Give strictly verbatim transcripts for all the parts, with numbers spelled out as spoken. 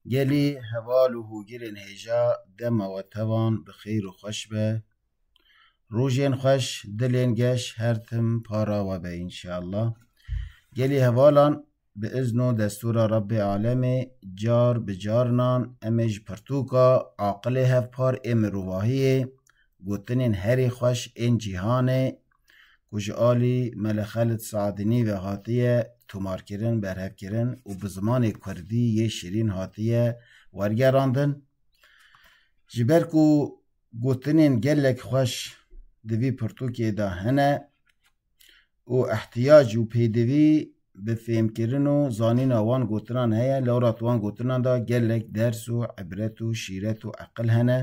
Gelî heval û hûgirên hêja, dema we tevan bi xêr û xweş be. Rojên xweş, dilên geş her tim para we be înşallah. Gelî hevalan, bi izn û destûra Rebbê Alemê car bi carinan em ê ji pirtûka aqilê hevpar ê mirovahiyê, gotinên herî xweş ên cîhanê ku ji alî Mele Xelid Sadinî ve hatiye tomarkirin, berhevkirin û bi zimanê kurdî yê şirîn hatiye wergerandin. Ji ber ku gotinên gelek xweş di vî pirtûkê de hene û ihtiyac û pêdivî bi fêmkirin û zanîna wan gotinan heye, lewra di wan gotinan de gelek ders û ibret û şîret û eqil hene.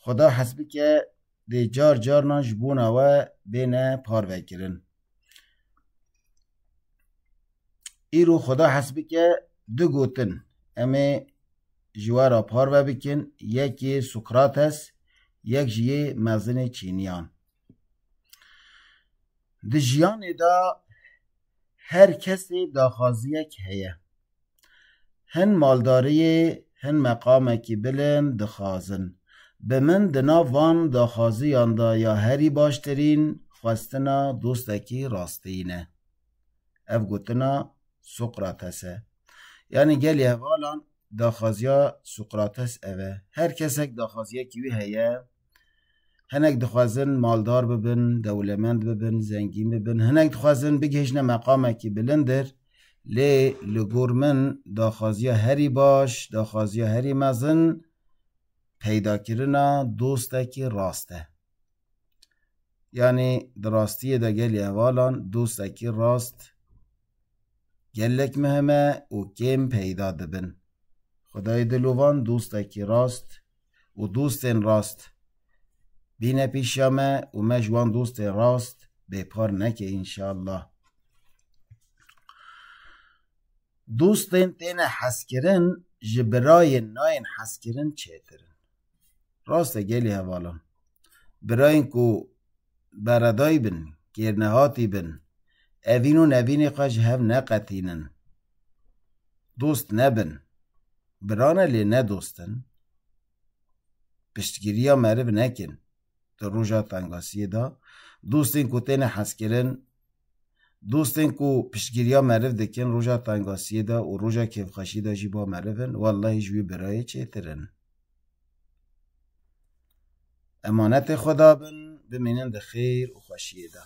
Xuda hez bike dê car carinan ji bona we bêne parvekirin. Îro Xuda hez bike du gotin em ê ji we re parve bikin, yek yê Sokrates, yek jî yê mezinê Çîniyan. Di jiyanê de her kesê daxwaziyek heye. Hin maldariyê, hin meqamekî bilind dixwazin. Bi min di nav van daxwaziyan de ya herî baştirîn xwestina dostekî rastî ne. Ev gotina Sokrates e. Yanî gelî hevalan daxwaziya Sokrates ev e. Her kesek daxwaziyekî wî heye. Hinek dixwazin maldar bibin, dewlemend bibin, zengîn bibin. Hinek dixwazin bigihîjine meqamekî bilindir. Lê li gor min daxwaziya herî baş, daxwaziya herî mezin peydakirina dostekî rast e. Yanî di rastiyê de gelî hevalan dostekî rast gelek muhim e û kêm peyda dibin. Xwedayê dilovan dostekî rast û dostên rast bîne pêşiya me û me ji wan dostên rast bêpar neke înşallah. Dostên têne hezkirin ji birayên nayên hezkirin çêtir in. Rast e gelî hevalan. Birayên ku beredayî bin, kêrnehatî bin, evîn û nevînê xwe ji hev neqetînin. Dost nebin. Bira ne lê ne dost in. Piştgiriya meriv nekin. Di roja tengasiyê de dostên ku têne hezkirin, dostên ku piştgiriya meriv dikin roja tengasiyê de û roja kêfxweşî de jî ba meriv in, wellahî ji wî birayê çêtir in. Emanetê Xweda bin, bimînin di xêr û xweşiyê de.